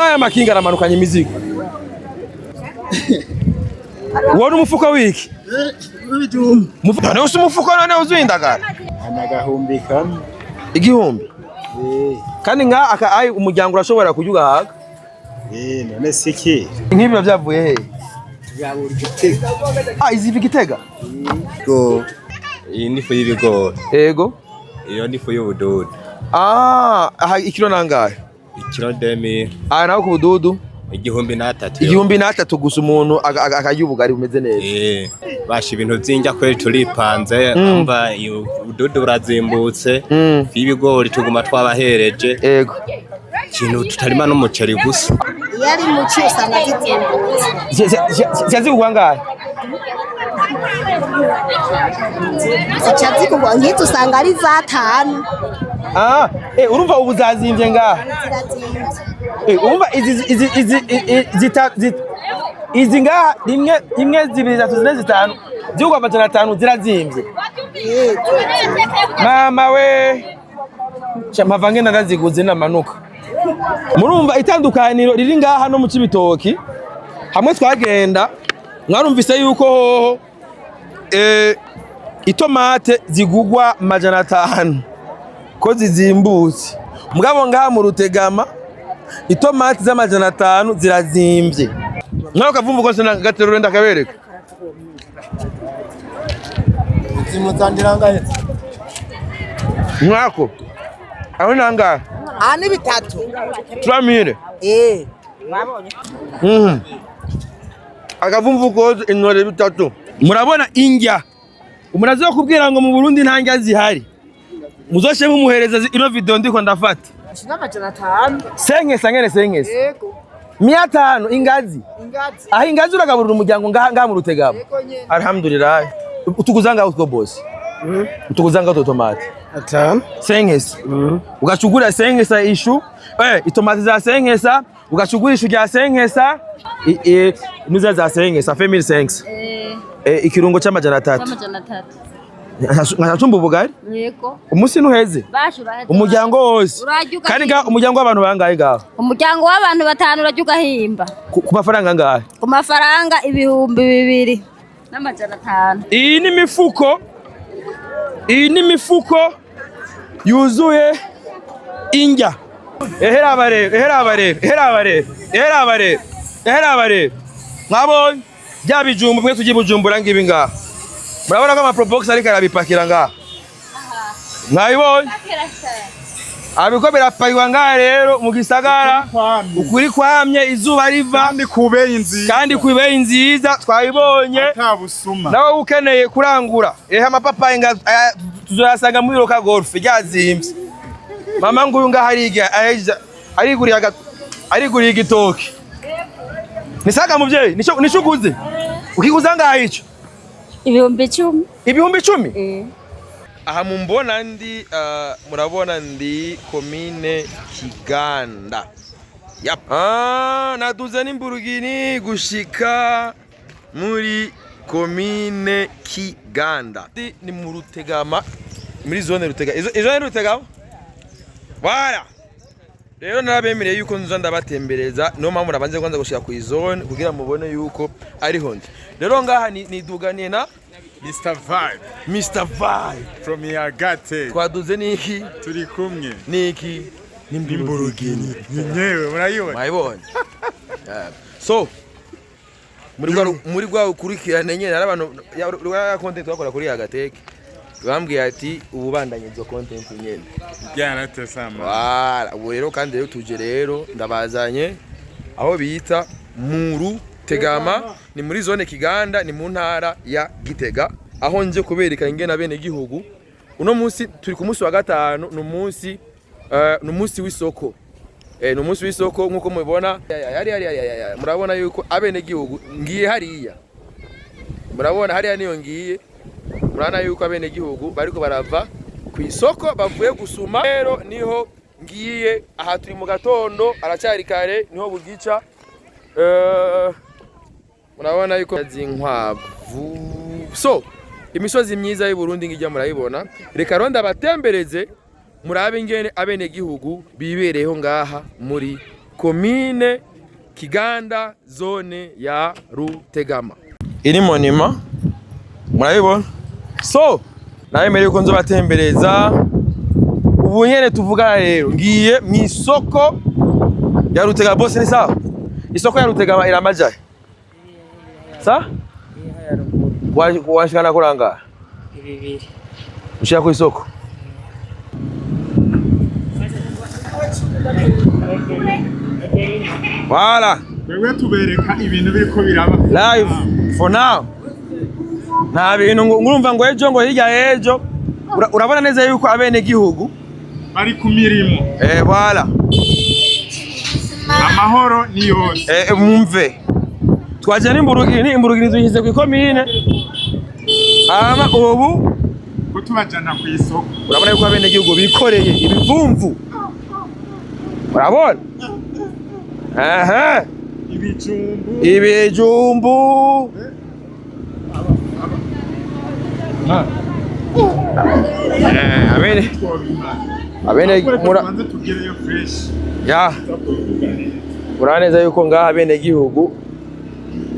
Ngaya makinga aramanukanye imizigo. Uwo ni umufuko w'iki? None usi umufuko none wuzuye indagara? Agahumbi kamwe. 1000? Eh. Kandi nka aka ai umuryango urashobora kurya ugahaga. Eh, none siki. Nk'ibi biba byavuye he? Tuzabura Igitega. Ah, iziva Igitega? Go. Iyi ni ifu y'ibigori. Ego. Iyo ni ifu y'ubududu. Ah, aha ikiro nangahe? Ikiro 2000. Ah, naho ku bududu? 1003. 1003 gusa umuntu akarya ubugari bumeze neza. Eh, basha ibintu vy'indya kweri turipanze, umva ubududu burazimbutse. Ifu y'ibigori tuguma twabahereje. Ego. Ikintu tutarima n'umuceri gusa. Iyo ari muci usanga zizimbutse. Zigurwa ngahe? Zica zigurwa nk'izo usanga ari zatanu. Ah, eh, urumva ubu zazimvye ngaha. Zirazimvye. Eh, urumva izi izi izi zita izi ngaha rimwe imwe zibiri zitatu zine zitanu zigurwa 500 zirazimvye. Mama we, mpava ngenda ndaziguze namanuka. Murumva itandukaniro riri ngaha no mu Cibitoki hamwe twagenda mwarumvise yuko hoho itomate zigugwa 500 ko zizimbutse, mugabo ngaha mu Rutegama itomati z'500 zirazimvye. Nawe kavumvu kose gaterure ndakabereka. Mwako aho nangahe? Aha ni bitatu. 3000. Eh. Akavumvu kose intore bitatu. Murabona indya umuntu azokubwira ngo mu Burundi nta ndya zihari, muzoshe mumuhereza ino video ndiko ndafata. 500. Senkesa ngene senkesa. Yego. 500 ingazi. Ingazi. Aho ingazi uragaburira umuryango ngaha ngaha mu Rutegama. Yego nyene. Alhamdulillah. Utuguza ngaho utwo boss? Utuguza ngaho utwo tomate? Atanu. Senkesa. Ugacugura senkesa ishu, itomate za senkesa, ugacugura ishu rya senkesa, nuza za senkesa fe 1500. Ikirungo c'300. 300. Nkacumba ubugari? Yego. Umunsi ntuheze. Basha uraheze. Umuryango wose. Urarya ugahimba. Kandi ngaha umuryango w'abantu bangahe ngaho? Umuryango w'abantu batanu urarya ugahimba. Ku mafaranga angahe? Ku mafaranga 2500. Iyi ni imifuko. Iyi ni imifuko yuzuye indya. Ehera abarebe, ehera abarebe, ehera abarebe, ehera abarebe, ehera abarebe. Mwabonye bya bijumbu mwe tugiye Bujumbura ngibi ngaha. Murabona ko ama probox ariko arabipakira ngaha. Mwabibonye? Abiko birapakirwa ngaha rero mu gisagara. Ukuri kwamye izuba riva Kandi kubeye nziza. kandi kwibeye nziza twabibonye. Nta busuma. Nawe ukeneye kurangura ehe amapapayi nga tuzoyasanga muri Roka Golf ryazimvye. Mama nguyu ngaha ariga aheja ariguriye ariguriye igitoki. Nisaga muvyeyi nico nico uguze? Ukiguza ngaha ico? 10,000. 10,000? Eh. Aha mumbona ndi murabona ndi komine Kiganda. Yap. Ah, naduze n'imburugini gushika muri komine Kiganda. Ndi ni mu Rutegama muri zone Rutega. Izo zone Rutegama? Voilà. Rero narabemereye yuko nza ndabatembereza, niyo mpamvu nabanze kwanza gushika ku zone kugira mubone yuko ariho ndi. Rero ngaha niduganiye na Mr. Vibe Mr. Vibe. from Yagate. Twaduze niki? Turi kumwe. Niki? Nimburugini. Nyewe murayibona. Mwayibonye. Yeah. So muri rwa ukurikirane nyene hari abantu rwa content bakora kuri Agateke bambwiye ati ubu bandanye izo content nyene. Byaratesama. Wala, ubu rero kandi rero tuje rero ndabazanye aho bita Muru Tegama, ni muri zone Kiganda, ni mu ntara ya Gitega, aho nje kubereka ingene bene gihugu. Uno munsi turi ku munsi wa gatanu, ni umunsi ni umunsi w'isoko. Ni umunsi w'isoko nkuko mubibona. Yari murabona yuko abene gihugu ngiye hariya. Murabona hariya niyo ngiye. Murabona yuko abene gihugu bariko barava ku isoko bavuye gusuma. Rero niho ngiye, aha turi mu gatondo aracyari kare niho bugica. Murabona yuko zinkwavu. So imisozi myiza y'u Burundi ngijya murayibona. Reka rero ndabatembereze murabe ingene abene gihugu bibereyeho ngaha muri Komine Kiganda, zone ya Rutegama. Iri monima murabibona. So nabemereye yuko nzobatembereza. Ubu nyene tuvugana rero ngiye mu isoko ya Rutegama. Bose ni sawa? Isoko ya Rutegama iramajahe sa washikana kuranga Bibiri. Ushaka ku isoko. Voilà. Wewe tubereka ibintu biriko biraba Live for now. Nta bintu ngo ngurumva ngo ejo, ngo hirya ejo. Urabona neza yuko abene gihugu bari ku mirimo. Voilà. Amahoro ni yose. Mumve twaje n'imburugini, imburugini zishyize ku ikomine, hama ubu ko tubajana ku isoko. Urabona yuko abene gihugu bikoreye ibivumvu, urabona aha. Ibijumbu. Ibijumbu. Abene Twobimara. abene mura Tubanze tugereyo fresh. Ya, urabona neza yuko ngaha abene gihugu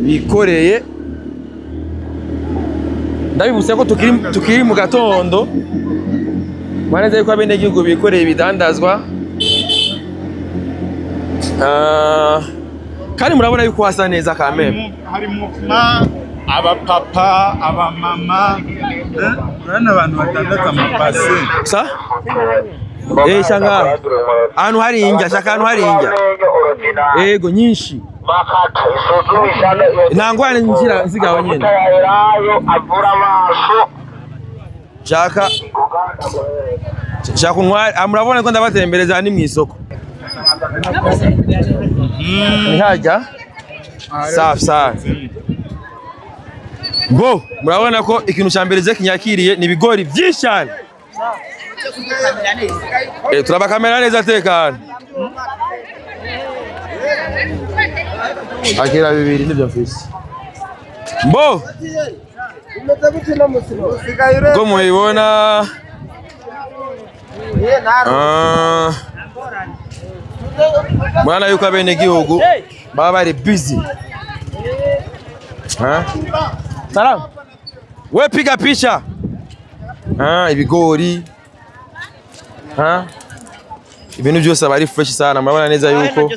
bikoreye. Ndabibutsa ko tukiri mu gatondo. Urabona neza yuko abene gihugu bikoreye ibidandazwa. Ah, kandi murabona yuko hasa neza kameme. Hari movement, abapapa, abamama, urabona abantu badandaza amabase. Sa shanga ahantu hari injya, shaka ahantu hari injya ego nyinshi, nta ngwane nzira nzigaho nyene. Shaka shaka untware. Ah, murabona ko ndabatembereza ni mw'isoko ntihajya. Safi safi. Bo murabona ko ikintu cya mbere je kinyakiriye ni ibigori byinshi cyane. Turabakamera neza, tekana. Akira bibiri nibyo mfise. Bo ko mubibona, murabona yuko abenegihugu baba bari busy. Ha? Salam. We piga picha. Ah, ibigori. Ha? Ibintu byose aba ari fresh sana. Murabona neza yuko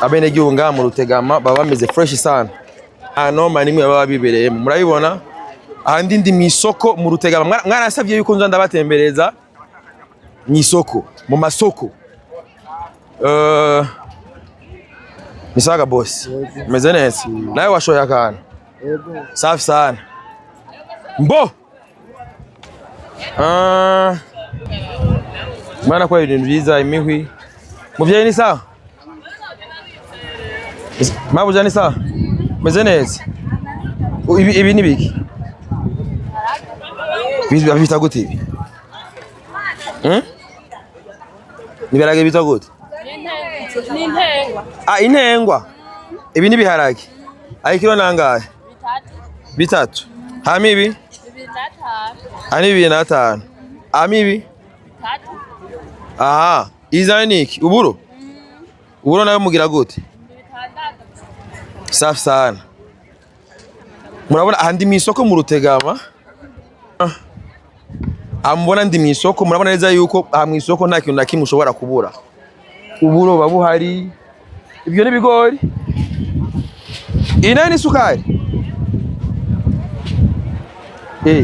abenegihugu ngaha mu Rutegama baba bameze fresh sana. Nta nimwe baba bibereyemo. Murabibona? Ahandi ndi mu isoko mu Rutegama. Mwarasavye yuko nza ndabatembereza mu isoko, mu masoko. Ni sawa boss. Meze neza. Nawe washoye akantu. Safi sana. Mbo. Ah. Mwana kwa ibintu byiza, imihwi. Muvyeyi ni sawa? Mabuja ni sawa? Meze neza. Ibi ni biki? Bita gute ibi? Hmm? Nibiharage bita gute? Ah, intengwa. Ibi ni biharage. Ayi kilo nangahe? Bitatu. Hama ibi? Ani 25. Hama ibi? Aha, iza ni iki? Uburo? Uburo nawe mugira gute? Safi sana. Murabona aha ndi mw'isoko mu Rutegama. Aha mubona ndi mw'isoko, murabona neza yuko aha mw'isoko nta kintu na kimwe ushobora kubura. Uburo buba buhari. Ibyo ni ibigori. Iyi nayo ni isukari.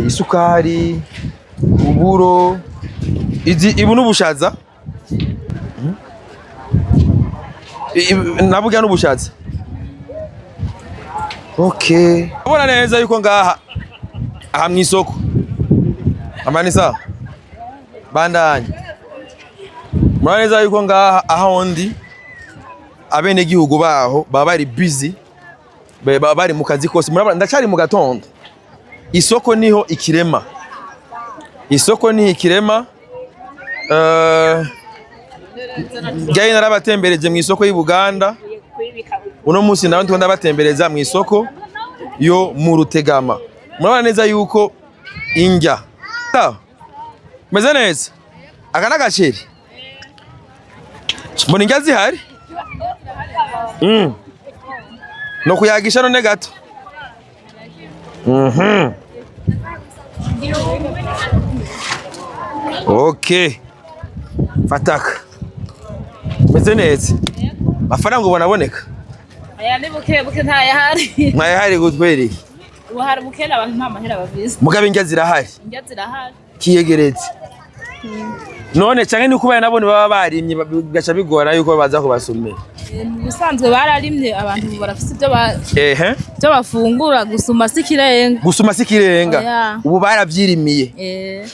Isukari, uburo, izi ibu n'ubushaza. Naburya n'ubushaza. Okay. Urabona neza yuko ngaha aha mw'isoko. Amani sawa? Bandanye. Murabona neza yuko ngaha aho ndi abenegihugu baho baba bari busy, baba bari mu kazi kose. Murabona ndacari mu gatondo. Isoko niho ikirema. Isoko niho ikirema. Jyaye narabatembereje mu isoko y'i Buganda. Uno munsi nawe ndiko ndabatembereza mu isoko yo mu Rutegama. Murabona neza yuko injya. Sawa? Meze neza. Aka n'agaceri. Mbona indya zihari. No kuyagisha none gato. Okay. Fataka. Meze neza. Amafaranga ubona aboneka? Aya ni buke buke, ntayahari. Mwayahari gutwereye. Ubu hari ubukene, abantu nta mahera bafise. Mugabe indya zirahari. Indya zirahari. Kiyegeretse. None canke ni kubera nabone baba barimye bigaca bigora yuko baza kubasumira. Mu bisanzwe bararimye, abantu barafise ibyo ibyo bafungura, gusuma si ikirenga. Gusuma si ikirenga. Oya. Ubu baravyirimiye.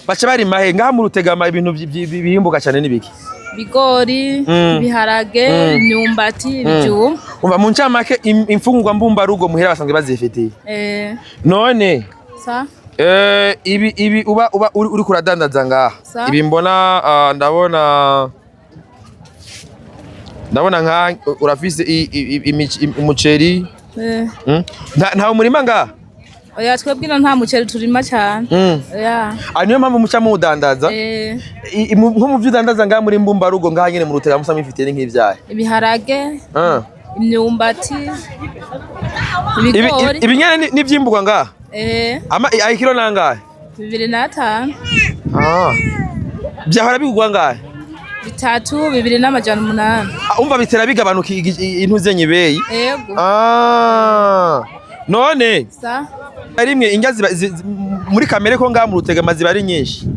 Baca barima he ngaha mu Rutegama? Ibintu bihimbuka cane n'ibiki? Ibigori, ibiharage, imyumbati, ibijumba. Umva, mu ncamake imfungurwa mbumbarugo muhira basanzwe bazifitiye. None sa ibi uba uri kuradandaza ngaha. Sa. Ibi mbona, ndabona nka urafise umuceri. Nta umurima ngaha? Oya, twebwe ino nta muceri turima cyane. Oya. Ah, niyo mpamvu muca muwudandaza. Nko mu vyo udandaza ngaha muri mbumbarugo ngaha nyene mu Rutegama, musa mwifitiye ni nk'ivyahe? Ibiharage, imyumbati, ibigori. Ibi nyene n'ivyimburwa ngaha? Eh. Ama ikiro nangahe? 2,500. Ah. Vyahora bigurwa ngahe? 3, 2,800. Ah, umva, bitera bigabanuka intuzenye ibeyi. Yego. Ah. None Sa. rimwe indya ziba muri kamere ko ngaha mu Rutegama ziba ari nyinshi.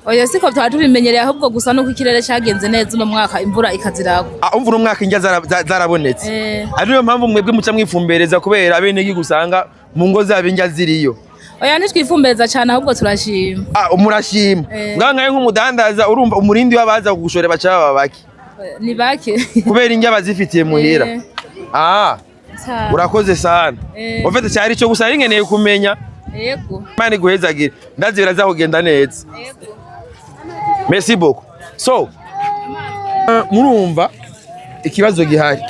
Oya, siko twari tubimenyereye, ahubwo gusa nuko ikirere cyagenze neza uno mwaka, imvura ikaziragwa. Ah, umva, uno mwaka indya zarabonetse. Ari niyo mpamvu mwebwe muca mwifumbereza, kubera abenegihugu usanga mu ngo zabo indya ziriyo. Oya, ntitwifumbereza cyane, ahubwo turashima. Ah, murashima. Eh. Ngaha nkawe nk'umudandaza, urumva umurindi w'abaza kugushora baca baba bake. Ni bake. Kubera indya bazifitiye muhira. Ah, urakoze sana. Ufite cyari cyo gusa nkeneye kumenya. Yego. Imana iguhezagire. Ndazi biraza kugenda neza. Yego. Merci beaucoup. So, murumva ikibazo gihari.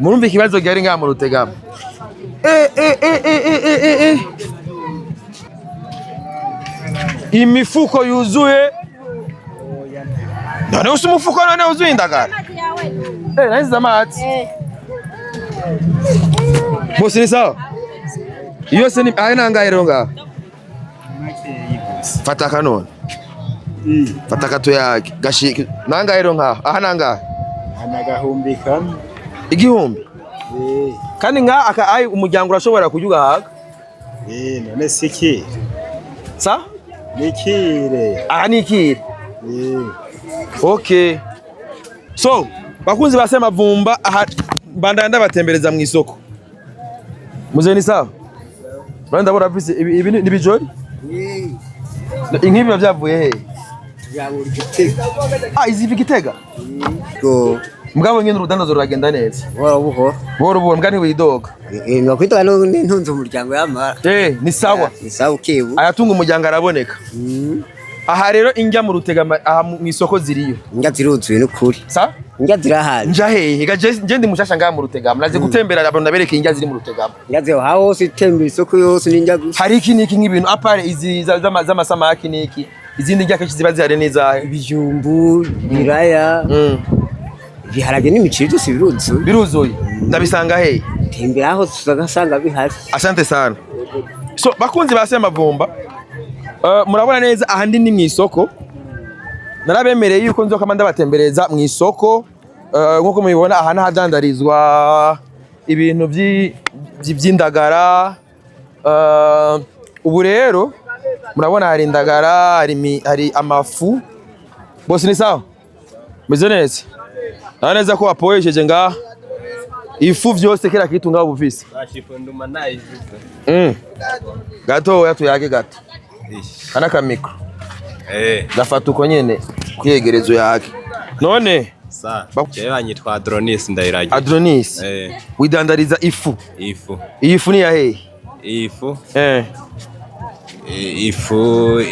Murumva ikibazo gihari ngaha mu Rutegama. Eh. Imifuko yuzuye. None usi umufuko none wuzuye indagara. Nahise amazi. Bose ni sawa? Iyo se ni aya nangahe rero ngaha? Fata kanone. Fata katuyage. Gashike. Nangahe rero ngaha? Aha nangahe? Anagahumbi kamwe. 1000. Kandi ngaha aka ai umuryango urashobora kurya ugahaga. None sikire. Sa? Nikire. Aha ni ikire. Okay. So, bakunzi ba Semavumba, aha mbandanya ndabatembereza mu isoko. Muze ni sawa? Bana ndabona afise ibi ni bijori? Inkibi biba byavuye he? Ah, izi ivi Gitega? Mugabo nyine urudandazo ruragenda neza. Buhoro buhoro. Buhoro buhoro, mbwa ntiwidoga. Nokwitwa n'intunze umuryango yamara. Eh, ni sawa. Ni sawa ukebu. Ayatunga umuryango araboneka. Aha rero indya mu Rutegama aha mu isoko ziriyo. Indya ziruzuye n'ukuri. Sa? Indya zirahari. Nja hehe? Ga je ndi mushasha ngaha mu Rutegama. Naze gutembera abantu ndabereka indya ziri mu Rutegama. Indya ziri aho hose, itembera isoko yose n'indya gusa. Hari iki niki nk'ibintu apare izi z'amasamaki niki. Izindi ndya kenshi ziba zihari n'izahe? Ibijumbu, ibiraya, ibiharage n'imiceri byose biruzuye. Biruzuye. Ndabisanga hehe? Tembera aho ugasanga bihari. Asante sana. So bakunzi ba Semavumba, murabona neza aha ndi ni mu isoko. Narabemereye yuko nzokama ndabatembereza mu isoko. Nkuko mubibona, aha nahadandarizwa ibintu vy'indagara. Ubu rero murabona hari indagara, hari amafu. Bose ni sawa? Meze neza? Ndabona neza ko wapoyesheje ngaha. Ifu vyose kila kitu ngaho bufise. Gato tuyage gato. Kana ka micro. Gafata uko nyene kwiyegerezo yake. None Sa. Jewe banyitwa Adronis Ndayiragira. Adronis. Widandariza ifu. Ifu. Iyi fu ni ya hehe? Ifu.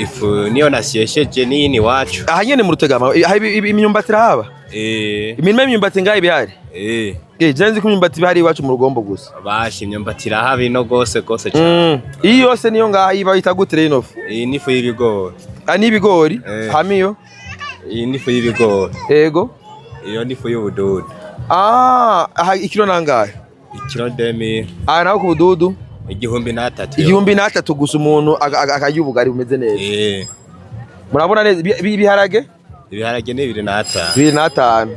Ifu niyo nasyesheje niyi ni wacu. Aha nyene mu Rutegama aha imyumbati irahaba? Imirima y'imyumbati ngaho ibihari? Eh. Eh, je nzi ko imyumbati ibihari iwacu mu rugombo gusa. Basha, imyumbati irahaba ino gose gose cyane. Iyi yose niyo ngaha iba yita gute rero ino fu? Iyi ni ifu y'ibigori. Ah, ni ibigori? Eh. Hama iyo? Iyi ni ifu y'ibigori. Ego. Iyo ni ifu y'ubududu. Ah, aha ikiro nangahe? Ikiro 2000. Aha naho ku bududu? 1003. 1003 gusa, umuntu akarya ubugari bumeze neza. Murabona neza ibiharage? Ibiharage ni 25. 25.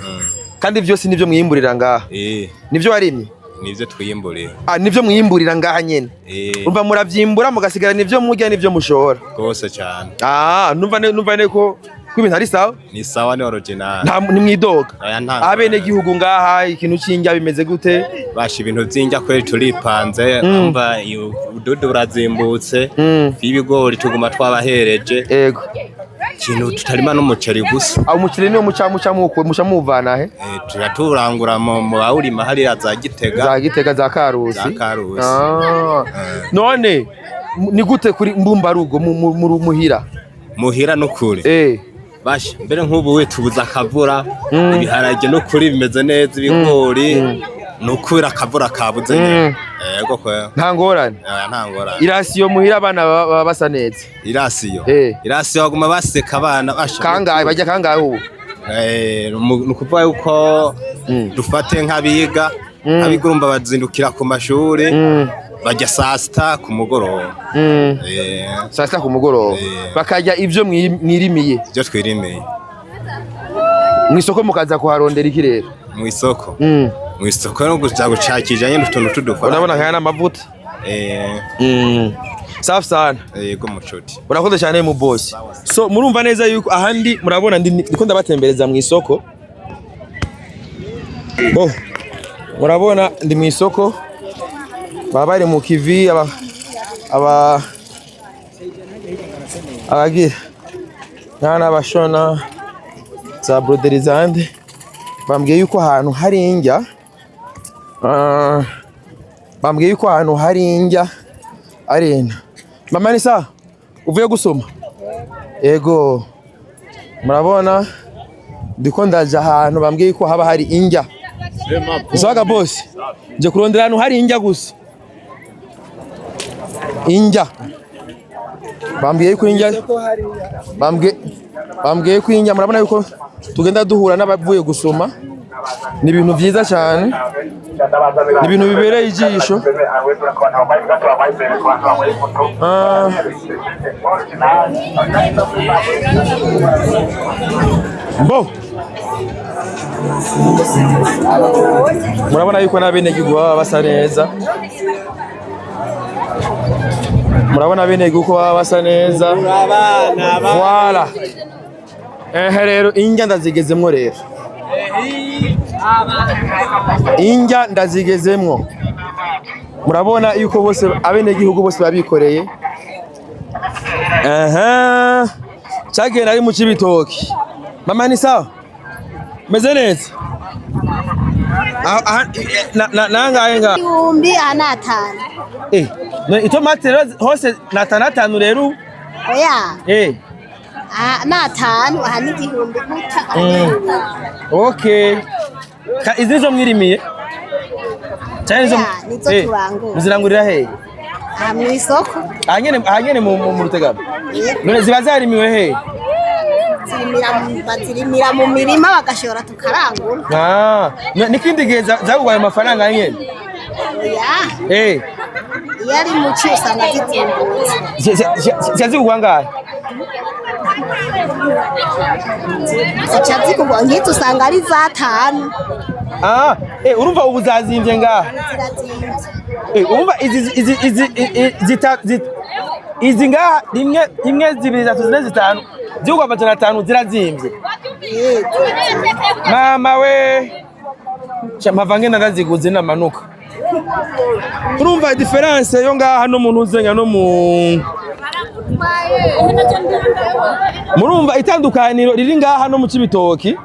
Kandi vyose nivyo mwiyimburira ngaha? Eh. Nivyo warimye? Nivyo twiyimburira. Ah, nivyo mwiyimburira ngaha nyene? Eh. Umva, muravyimbura mugasigara nivyo murya nivyo mushora? Gose cyane. Ah, numva ne ko ibintu ari sawa. Ni sawa, ni original. Nta nimwidoga? Oya, nta. Abene gihugu ngaha, ikintu c'indya bimeze gute? Basha, ibintu vy'indya kweri turipanze. Umva, ududu burazimbutse, ibigori tuguma twabahereje. Ikintu tutarima n'umuceri gusa. Aho umuceri niwo muca muwuvana he? Turaturangura mu bawurima hariya za Gitega. Za Gitega, za Karusi? Za Karusi. Ah. None ni gute kuri mbumbarugo muhira? Muhira n'ukuri. Basha, mbere nk'ubu we tubuze akavura, ibiharage n'ukuri bimeze neza, ibigori nukuri akavura kabuze nyene. Yego kwe. Nta ngorane? Oya, nta ngorane. Irasiyo muhira abana baba basa neza? Irasiyo. Irasiyo baguma baseka abana basha. Kangahe bajya, kangahe ubu? Ni ukuvuga yuko dufate nk'abiga, abiga urumva bazindukira ku mashuri, bajya saa sita ku mugoroba. Saa sita ku mugoroba bakarya ivyo mwirimiye? Ibyo twirimiye. Mu isoko mukaza kuharondera iki rero? Mu isoko, mu isoko no kuza gucakisha nyine utuntu tudufaranga. Urabona nkaya n'amavuta. Safi sana. Yego mucuti. Urakoze cyane mu boss. So murumva neza yuko ahandi murabona ndiko ndabatembereza mu isoko. Bo murabona ndi mu isoko, baba bari mu kivi, aba abagira n'abashona za broderie. Bambwiye yuko ahantu hari indya, bambwiye yuko ahantu hari indya ari ino. Mama, ni sawa? Uvuye gusoma? Yego. Murabona ndiko ndaja ahantu bambwiye yuko haba hari indya. Sawa boss, nje kurondera ahantu hari indya gusa. Indya bambwiye yuko indya, bambwiye ko indya. Murabona yuko tugenda duhura n'abavuye gusoma, ni ibintu byiza cyane, ni ibintu bibereye ijisho. Ah. Bo murabona yuko n'abenegihugu baba basa neza. Murabona abenegihugu ko baba basa neza. Voilà. Ehe rero indya ndazigezemwo rero, indya ndazigezemwo. Murabona yuko bose abenegihugu bose babikoreye. Aha cagenda ari mu Cibitoki. Mama, ni sawa? Meze neza? Aha nangahe nga? 1005. Itomate rero hose ni 5 5 rero? Oya. Aha ni 5, aha ni 1000 guta, aha ni 1000. Okay. Izi nizo mwirimiye? Canke nizo Oya, nizo turangura. Muzirangurira he? Aha mu isoko. Aha nyene mu Rutegama? None ziba zarimiwe he? Bazirimira mu mirima, bagashora tukarangura. Ah, n'ikindi gihe zagugwaye amafaranga nyene? Oya. Iyo ari mu ci usanga zizimbutse. Ziba zigugwa ngahe? Zica zigurwa nk'izo usanga ari za 5. Ah, urumva ubu zazimvye ngaha. Zirazimvye. Urumva izi izi izi ngaha rimwe, imwe, zibiri, zitatu, zine, zitanu, zigugwa 500, zirazimvye. Mama we! Cha mpava ngenda ndaziguze namanuka. Urumva différence yo ngaha no mu ntuzenga no mu, murumva itandukaniro riri ngaha no mu Cibitoki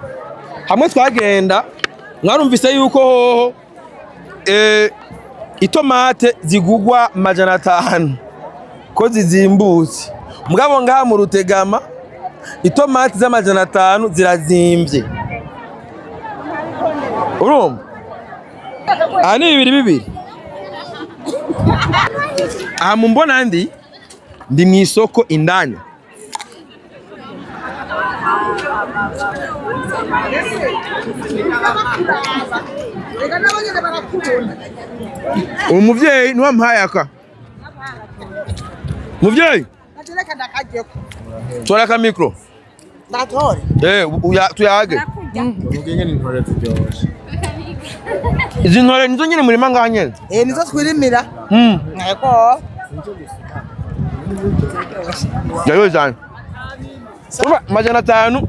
hamwe twagenda. Mwarumvise yuko hoho itomate zigugwa 500 ko zizimbutse, mugabo ngaha mu Rutegama itomate z'500 zirazimvye. Urumva aha ni bibiri bibiri. Aha mumbona ndi mu isoko indani. Umuvyeyi niwe ampaye aka. Muvyeyi, tora aka micro. Ndatore. Tuyage. Izi ntore nizo nyene murima ngaha nyene? Nizo twirimira. Yego. Yayo cyane. Urumva 500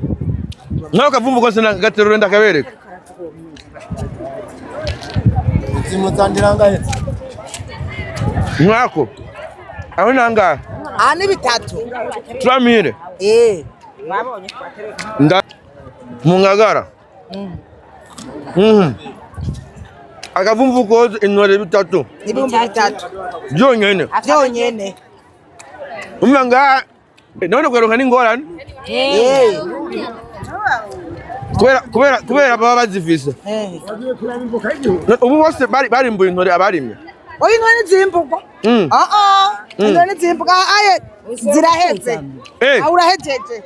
nawe kavumvu kose gaterure ndakabereka. Mwako. Aho nangahe? Aha ni bitatu. 3000. Nda mu Ngagara. Akavumvu kose intore bitatu. 3000. Byonyene. Byonyene. Umva ngaha none kugaruka n'ingorane. Kubera baba bazifise. Ubu bose barimbuye intore abarimye. Oya intore ntizimburwa. Intore ntizimburwa aye ziraheze. Aho urahejeje.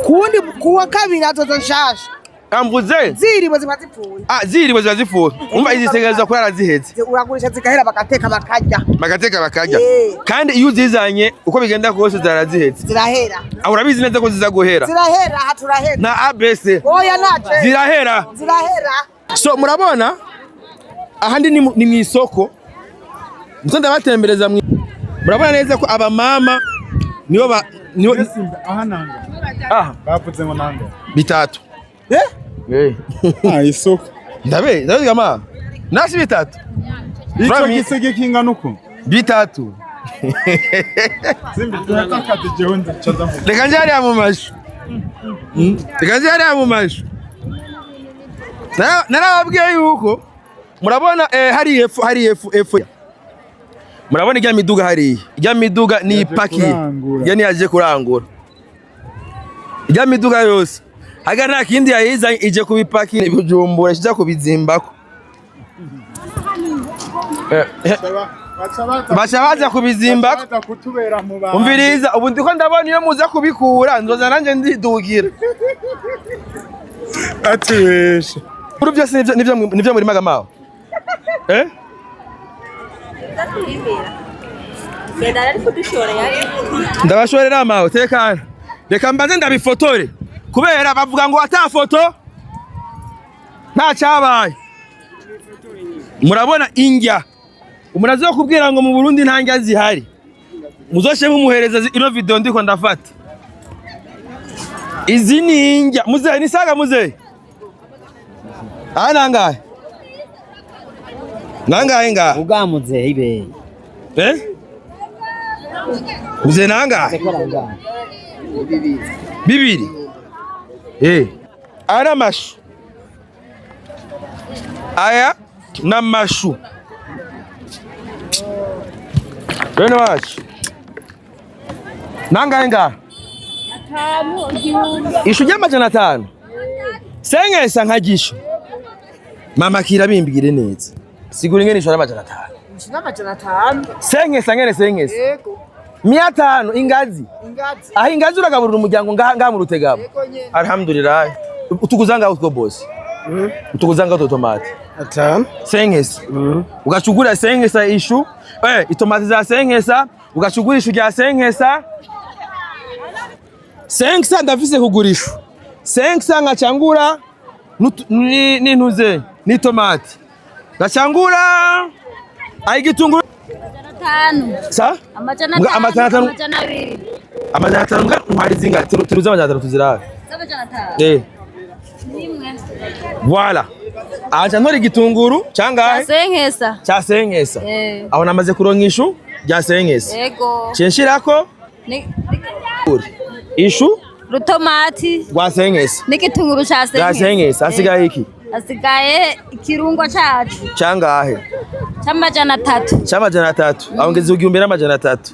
Kuwundi kuwa kabiri hazoza nshasha. Ambuze. Ziriwe ziba zipfuye. Ziriwe ziba zipfuye. Umva izi zitegerezwa ko yarazihetse. Uragurisha zigahera bagateka bakarya. Bagateka bakarya. Kandi iyo uzizanye uko bigenda kose zarazihetse. Zirahera. Urabizi neza ko ziza guhera. Zirahera aha turahera. Na ABC. Oya naje. Zirahera. Zirahera. So murabona ahandi ni mu isoko. Nzo ndabatembereza murabona neza ko abamama nibo nibo aha nanga. Aha. Bavuze ngo nanga. Bitatu. Isoko. Ndabe kama. Nasi bitatu. Ico gisege kingana uko? Bitatu. Simbi tuhatakate jewe ndacaza. Reka nje hariya mu mashu. Reka nje hariya mu mashu. Narababwiye yuko murabona hari hepfo. Murabona ijya miduga hariya. Ijya miduga ni ipakiye. Yani yaje kurangura. Ijya miduga yose. Haga nta kindi yayiza ije kubipakira Bujumbura kijya kubizimbako. Bacha baza kubizimbako. Umviriza ubu ndiko ndabona iyo muza kubikura nzoza nanje ndidugira. Atubeshe. Uru byose nivyo muri magamaho. Ndabashorera amaho tekana. Reka mbanze ndabifotore. Kubera bavuga ngo ata foto nta cyabaye. Murabona indya. Umuntu azokubwira ngo mu Burundi nta ndya zihari. Muzoshe mumuhereza ino video ndiko ndafata. Izi ni indya. Muzehe ni saga muzehe. Aha nangahe? Nangahe ngaha? Uga muzehe ibe. Muzehe nangahe? Bibiri. Aya amashu. Aya n'amashu. Bene wacu. Nangahe ngaha? Ishu ry'amajana 5. Senkesa nkagisho. Mama kira bimbwire neza. Sigura ingene ishu ry'amajana 5. Ishu ry'amajana 5. Senkesa ngene senkesa. Yego. 500 ingazi. Ingazi. Aho ingazi uragaburira umuryango ngaha mu Rutegama. Alhamdulillah. Utuguza ngaho utwo boss. Utuguza ngaho tomate. 5. Senkesa. Ugacugura senkesa ishu. Itomate za senkesa, ugacugura ishu rya senkesa. Senkesa ndafise kugurisha. Senkesa ngacangura n'intuze ni tomate. Ngacangura ayigitunguru 5. Sa? Amajana 5. Amajana 5. Amajana 2. Amajana 5 mbwa ntwari zinga turuze amajana 5 tuzirabe. Amajana 5. Nimwe. Voilà. Acha ntori igitunguru cangahe? Senkesa. Cha senkesa. Aho namaze kuronka ishu rya senkesa. Yego. Censhirako ni ishu rutomati rwa senkesa. N'igitunguru cha senkesa. Rya senkesa hasigaye iki? Hasigaye ikirungo cacu. Cangahe? C'amajana 3. C'amajana 3. Aho ngeze 1300.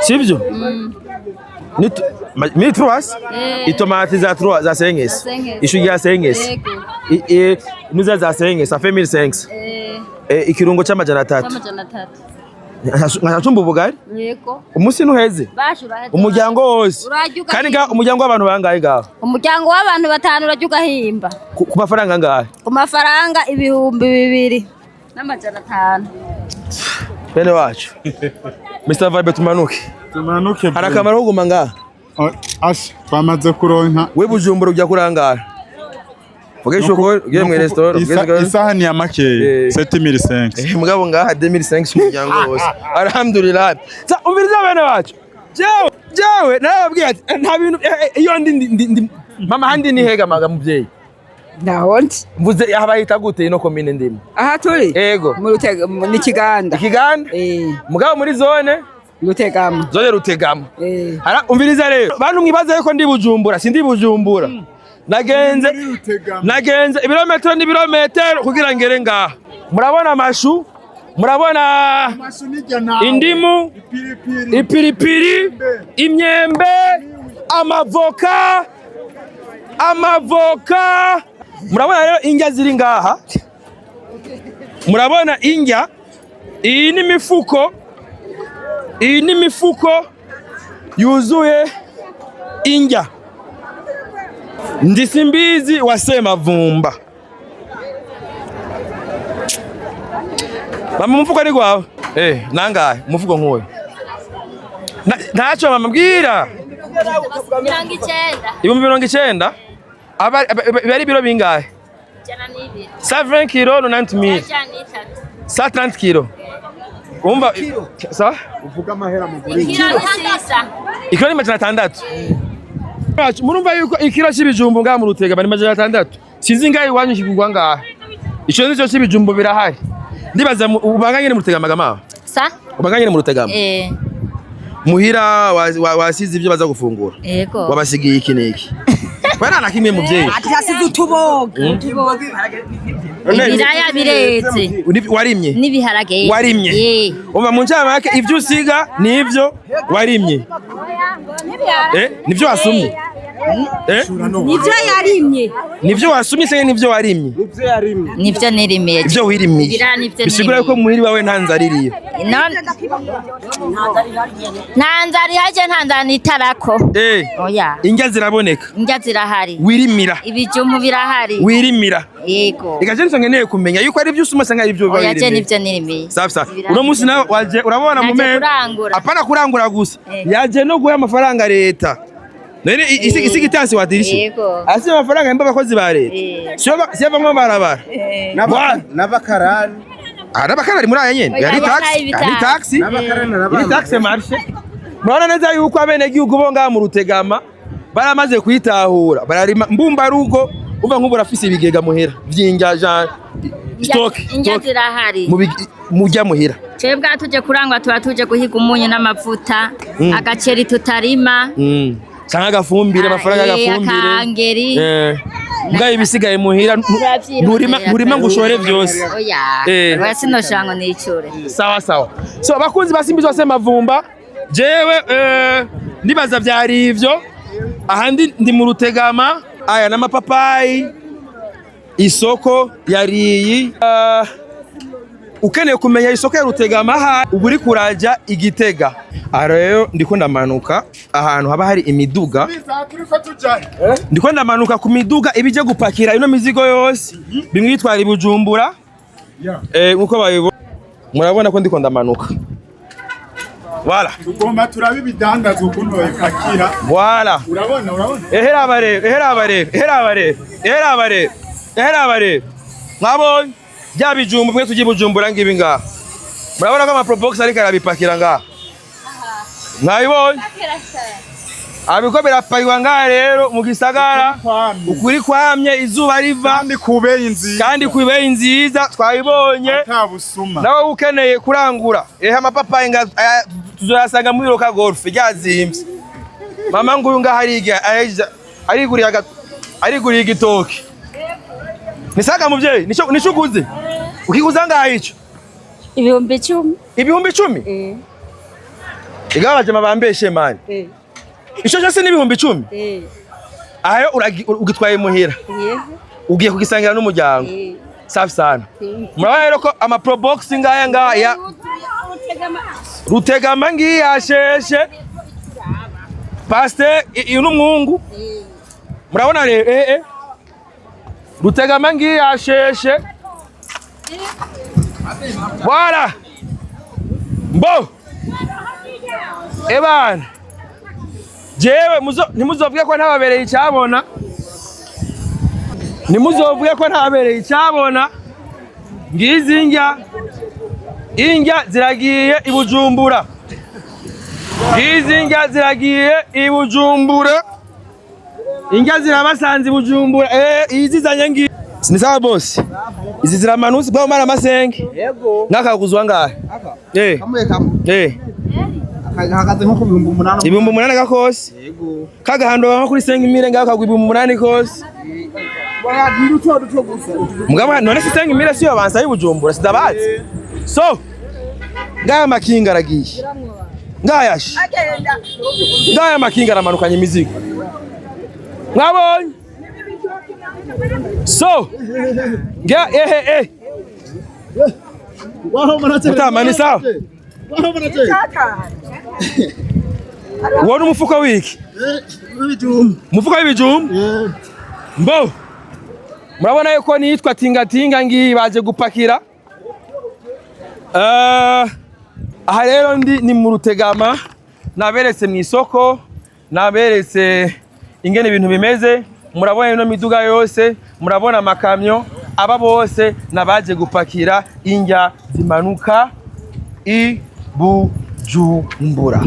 Sivyo? Ni trois? Itomati za trois za senkesa. Ishu rya senkesa. Nuza za senkesa ça fait 1500. Ikirungo c'amajana 3. C'amajana 3. Nkacumba ubugari. Yego. Umunsi ntuheze. Basha uraheze. Umuryango wose. Urarya ugahimba. Kandi ngaha umuryango w'abantu bangahe ngaho? Umuryango w'abantu batanu urarya ugahimba. Ku mafaranga angahe? Ku mafaranga 2500. Bene wacu. Mr. Vibe, tumanuke. Tumanuke. Hari akamaro ko kuguma ngaha. Asha, twamaze kuronka. We Bujumbura ujya kurangara. Vugesha uko ugiye mu restaurant. Isahani ya makeyi 7500. Mugabo ngaha 2005 umuryango wose. Alhamdulillah. Sa umviriza bene wacu. Jewe narababwiye ati nta bintu iyo ndi mama handi ni hega maga muvyeyi. Ntaho ndi. Mvuze aha bahita gute ino komine ndimo? Aha turi? Ego. Mu Rutega, ni Kiganda. Ikiganda? Mugabo muri zone Rutegama. Zone Rutegama. Umviriza rero. Bantu mwibaza yuko ndi Bujumbura, sindi Bujumbura. Nagenze ibirometero n'ibirometero kugira ngere ngaha. Murabona amashu, murabona indimu, ipiripiri, imyembe, amavoka. Murabona rero indya ziri ngaha. Murabona indya, iyi ni imifuko, iyi ni imifuko yuzuye indya. Ndi Simbizi wa Semavumba. Mama, umufuko ni gwawe? Nangahe umufuko nkuwe? Ntacyo mama mbwira. 90. 90,000? Aba ari ibiro bingahe? 102. 120 kilo 90,000. 103. 130 kilo. Umva sa? Uvuga amahera mu Ikiro ni sisa. Ikiro ni 600. Murumva yuko ikiro c'ibijumbu ngaha mu Rutega bari 600. Sinzi ngahe iwanyu kigurwa ngaha. Ico nico c'ibijumbu birahari. Ndibaza ubanga nyene mu Rutegama gama. Sa? Ubanga nyene mu Rutegama. Muhira wasize ivyo baza gufungura. Yego. Wabasigiye iki n'iki. Bana na kimwe muvyeyi. Ati hasize utuboga. Ibiraya bireze. Warimye? N'ibiharage. Warimye. Umva mu ncamake ivyo usiga nivyo warimye. Nivyo wasumye. Nivyo yarimye. Nivyo wasumye se nivyo warimye? Nivyo nirimiye. Ivyo wirimiye. Ibiraya nivyo Bisigura yuko muhiri wawe nta nzara iriyo. Nta nzara ihaje, nta nzara nitarako. Oya. Indya ziraboneka. Indya zirahari. Wirimira. Ibijumbu birahari. Wirimira. Yego. Eka je nkeneye kumenya yuko ari ivyo usuma sanga ari ivyo Oya, je wirimiye. nivyo nirimiye. Safi safi. Uno munsi nawe waje urabona Naje mu meza. kurangura. Apana kurangura gusa. Yaje no guha amafaranga leta. None isi gitansi wadirishe. Yego. Asi amafaranga yemba abakozi ba leta. Siyo bamwe barabara. N'abakarani. N'abakarani muri aya nyene. Oya, Yari taxi, yari taxi. Yari taxi marché. Murabona neza yuko abenegihugu bo ngaha mu Rutegama baramaze kwitahura. Bararima mbumba rugo uva nk'ubu urafise ibigega muhira vy'indya Jean stock. Indya zirahari. Mujya muhira. Twebwe tuje kurangwa tuba tuje guhiga umunyu n'amavuta, agaceri tutarima, Canke agafumbire, amafaranga y'agafumbire. Akangeri. Mbwa ibisigaye muhira nturima ngo ushore vyose. Oya. Oya, sinoshora ngo nicure. Sawa sawa. So abakunzi ba Simbizi wa Semavumba, jewe ndibaza vyari ivyo. Ahandi ndi mu Rutegama, aya n'amapapayi, isoko yariyi. Ukeneye kumenya isoko ya Rutegama aha uba uri kuraja Igitega. Aha rero ndiko ndamanuka ahantu haba hari imiduga. Ndiko ndamanuka ku miduga ibije gupakira ino mizigo yose, bimwe bitwara i Bujumbura. Nkuko babibona murabona ko ndiko ndamanuka. Voilà. Tugomba turabe ibidandazwa ukuntu babipakira. Voilà. Urabona, urabona. Ehera abarebe, ehera abarebe, ehera abarebe, ehera abarebe, ehera abarebe. Mwabonye bya bijumbu mwe tugiye Bujumbura ngibi ngaha. Murabona ko ama probox ariko arabipakira ngaha. Mwabibonye? Abiko birapakirwa ngaha rero mu gisagara. Ukuri kwamye izuba riva. Kandi kubeye nziza. Kandi kubeye nziza twabibonye. Atabusuma. Nawe ukeneye kurangura. Ehe amapapayi nga tuzoyasanga muri Roka Golf ryazimvye. Mama nguyu ngaha ariga ariguriye igitoki. Nisaga muvyeyi, nico uguze? Ukiguza ngaha ico? 10,000. 10,000? Igabaje mabambeshe mani. Ico cyose ni 10,000? Ayo ugitwaye muhira. Ugiye kugisangira n'umuryango. Safi sana. Murabona rero ko ama pro box ngaya ngaya. Rutegama ngiyi yasheshe. Pasteur, uyu ni umwungu. Murabona rero Rutegama ngiyi yasheshe. Voilà. Mbo. Ebana. Jewe ntimuzovuge ko ntababereye icyabona. Ntimuzovuge ko ntababereye icyabona. Ngizi indya. Indya ziragiye i Bujumbura. Ngizi indya ziragiye i Bujumbura. Indya zirabasanze i Bujumbura. Izi zanye ngizi. Ni sawa boss. Izi ziramanutse bwa mara masenge. Yego. Ngakaguzwa ngahe? Kamwe kamwe. Gahagaze nko ku 8000. 8000 gakose. Yego. Kagahando bama kuri 5000 ngaho kagwa 8000 kose. Waya ni duto duto gusa. Mugabo none si 5000 siyo abanza y'Ibujumbura sidabazi. So ngaya makinga aragiye. Ngayashe. Ngaya makinga aramanukanye imizigo. Mwabonye? So nga ehe. Mutama ni sawa? Wona umufuko wiki? Umufuko w'ibijumba? Mbo. Murabona yuko nitwa tingatinga ngiyi baje gupakira. Aha rero ndi ni mu Rutegama, naberetse mu isoko, naberetse ingene ibintu bimeze. Murabona ino miduga yose, murabona amakamyo, aba bose nabaje gupakira indya zimanuka i Bujumbura.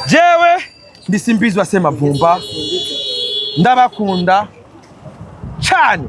Jewe ndi Simbizwa Semavumba, ndabakunda cyane.